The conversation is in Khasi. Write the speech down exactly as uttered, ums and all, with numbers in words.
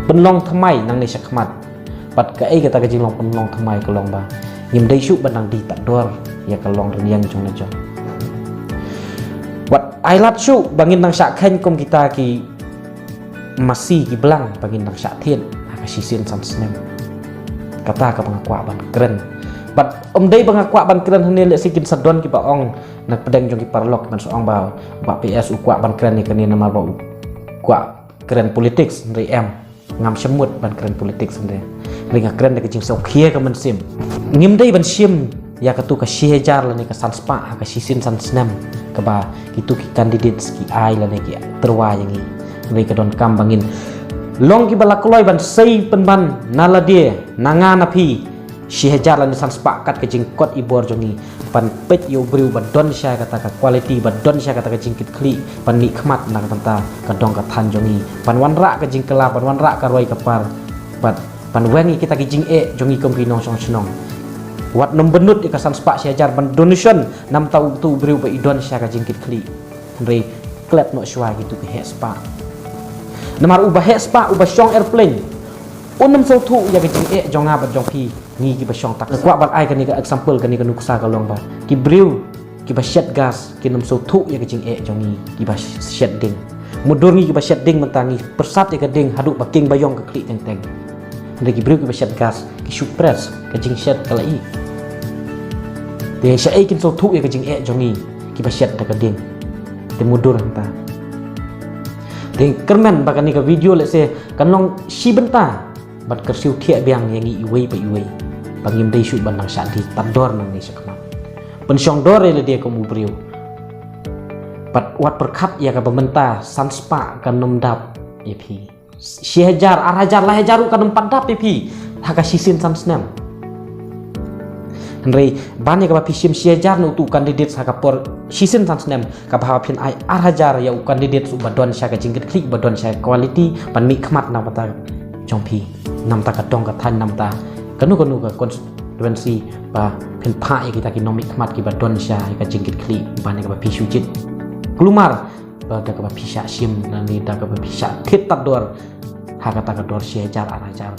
pynlong thymmai nangne shakhmat. Bad kaei kata ka jinglong pynlong thymmai ka long ba ngim dei shuh ban nang die tad dor ïa ka long rynïeng jong la jong. Wat ai lad shuh ba ngin nang shah kheiñ kum kita ki masi ki blang ba ngin nang shah thied ha ka shisien san snem. Kata kaba nga kwah ban kren. Bad ym dei ba nga kwah ban kren hangne, lehse kin sa don kiba ong na pdeng jong ki paralok ban sa ong ba Bah P S u kwah ban kren ïa kane namar ba u kwah kren politics, hynrei em, ngam shym mut ban kren politics hynrei. Hynrei nga kren da ka jingsngewkhia ka mynsiem. Ngim dei ban shim ïa katu ka shi hajar lane ka san spah ha ka shisien san snem kaba kitu ki candidates ki ai lane ki tyrwa ïa ngi. Hynrei ka donkam ba ngin long kiba la kloi ban sei pynban na lade, na nga na phi, shi hajar lane san spah kat ka jingkot i bor jong ngi ban peit ïa u briew ba don sha kata ka quality, ba don sha kata ka jingkitkhlieh, ban mihkhmat na ka bynta ka dong ka thaiñ jong ngi, ban wanrah ka jingkylla, ban wanrah ka roi ka par, bad ban weng ïa kita ki jingeh jong ngi kum ki nongshong shnong. Wat nym bynnud ïa ka san spah shi hajar ban donation namar utu u briew ba i don sha ka jingkitkhlieh. Hynrei klet noh shuwa kitu ki heh spah. Namar uba heh spah, uba shong airplane, un nym sngewthuh ïa ka jingeh jong nga bad jong phi, ngi kiba shong taxi. Kwah ban ai kane ka example, kane ka nuksa ka long ba ki briew kiba shet gas kin nym sngewthuh ïa ka jingeh jong ngi kiba shet ding. Mutdur ngi kiba shet ding mynta ngi pyrsad ïa ka ding haduh ba king ba ïong ka khlieh teng teng. Hynrei ki briew kiba shet gas ki shu press, ka jingshet ka la i. Te shaei kin sngewthuh ïa ka jingeh jong ngi kiba shet da ka ding? Te mutdur hangta. Te kyrmen ba kane ka video lehse kan long shi bynta ban kyrsiew thiah biang ïa ngi iwei pa iwei ba ngim dei shuh ban nang shah die tad dor nangne shakhmat. Pynshong dor ïa lade kum u briew. Bad wat pyrkhat ïa kaba mynta san spah kan nym dap ïa phi. Shi hajar, ar hajar, lai hajar ruh kan nym pat dap ïa phi ha ka shisien san snem. Hynrei ban ïa kaba phi shim shi hajar na utu u candidate ha ka por shisien san snem, kaba haba phin ai ar hajar ïa u candidate uba don sha ka jingkitkhlieh, ba don sha ka quality, ban mihkhmat na ka bynta jong phi, na ka bynta ka dong ka thaiñ, na ka bynta kano kano ka constituency, ba phin phah ïa kita ki nongmihkhmat kiba don sha ïa ka jingkitkhlieh ban ïa kaba phi shu jied. Kulmar ba da kaba phi shah shim lane da kaba phi shah thied tad dor ha kata ka dor shi hajar, ar hajar.